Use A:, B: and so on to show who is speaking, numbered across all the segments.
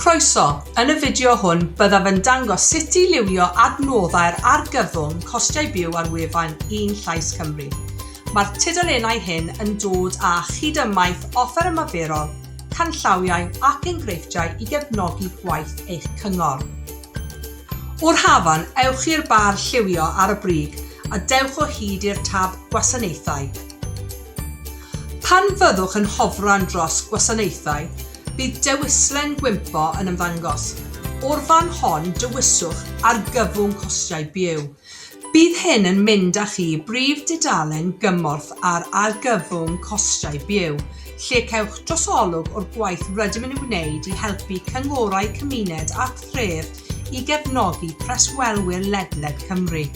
A: Croeso! Yn y fideo hwn byddaf yn dangos sut i liwio adnoddau'r argyfwng costau byw ar wefan Un Llais Cymru. Mae'r tudalennau hyn yn dod â chydymaith offer ymarferol, canllawiau ac enghreifftiau i gefnogi gwaith eich cyngor. O'r hafan, ewch i'r bar lliwio ar y brig a dewch o hyd i'r tab Gwasanaethau. Pan fyddwch yn hofran dros Gwasanaethau, bydd dewislen gwympo yn ymddangos. O'r fan hon, dewiswch Argyfwng Costiau Byw. Bydd hyn yn mynd â chi i brif dudalen gymorth ar Argyfwng Costau Byw, lle cewch drosolwg o'r gwaith rydym yn ei wneud i helpu cynghorau cymuned a thref i gefnogi preswylwyr ledled Cymru.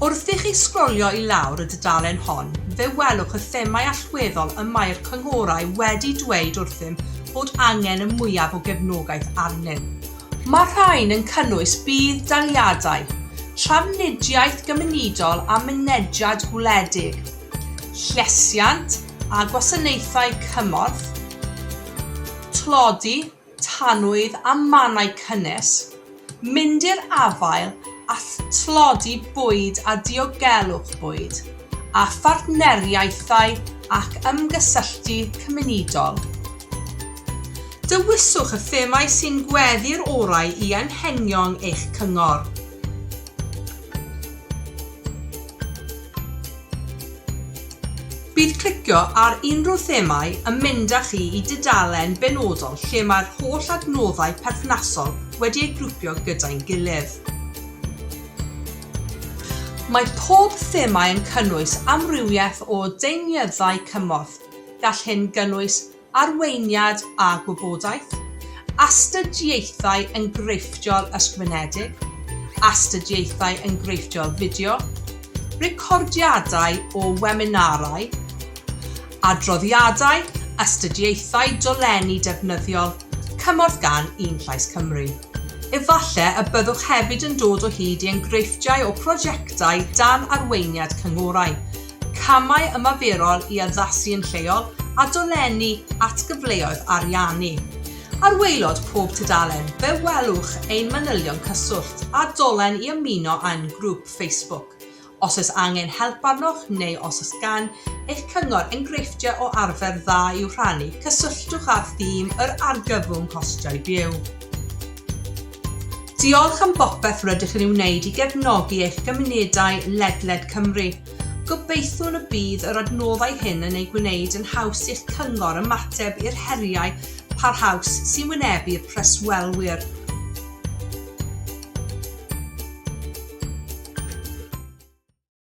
A: Wrth i chi sgrolio i lawr y dudalen hon, fe welwch y themâu allweddol y mae'r cynghorau wedi dweud wrthym fod angen y mwyaf o gefnogaeth arnynt. Mae'r rhain yn cynnwys budd-daliadau, trafnidiaeth gymunedol a mynediad gwledig, llesiant a gwasanaethau cymorth, tlodi, tanwydd a mannau cynnes, mynd i'r afael â thlodi bwyd a diogelwch bwyd, a phartneriaethau ac ymgysylltu cymunedol. Dewiswch y themâu sy'n gweddu'r orau i anghenion eich cyngor. Bydd clicio ar unrhyw themâu yn mynd â chi i dudalen benodol lle mae'r holl adnoddau perthnasol wedi eu grwpio gyda'n gilydd. Mae pob thema yn cynnwys amrywiaeth o deunyddiau cymorth, gall hyn gynnwys arweiniad a gwybodaeth, astudiaethau enghreifftiol ysgrifenedig, astudiaethau enghreifftiol fideo, recordiadau o weminarau, adroddiadau, astudiaethau dolenni defnyddiol, cymorth gan Un Llais Cymru. Efallai y byddwch hefyd yn dod o hyd i enghreifftiau o prosiectau dan arweiniad cynghorau, camau ymarferol i addasu yn lleol a dolenni at gyfleoedd ariannu. Ar waelod pob tudalen, fe welwch ein manylion cyswllt a dolen i ymuno â'n grŵp Facebook. Os oes angen help arnoch neu os oes gan eich cyngor enghreifftiau o arfer dda i'w rhannu, cysylltwch â thîm yr Argyfwng Costau Byw. Diolch am bopeth rydych yn ei wneud i gefnogi eich gymunedau ledled Cymru. Gobeithiwn y bydd yr adnoddau hyn yn ei gwneud yn haws i'ch cyngor ymateb i'r heriau parhaus sy'n wynebu'r preswylwyr.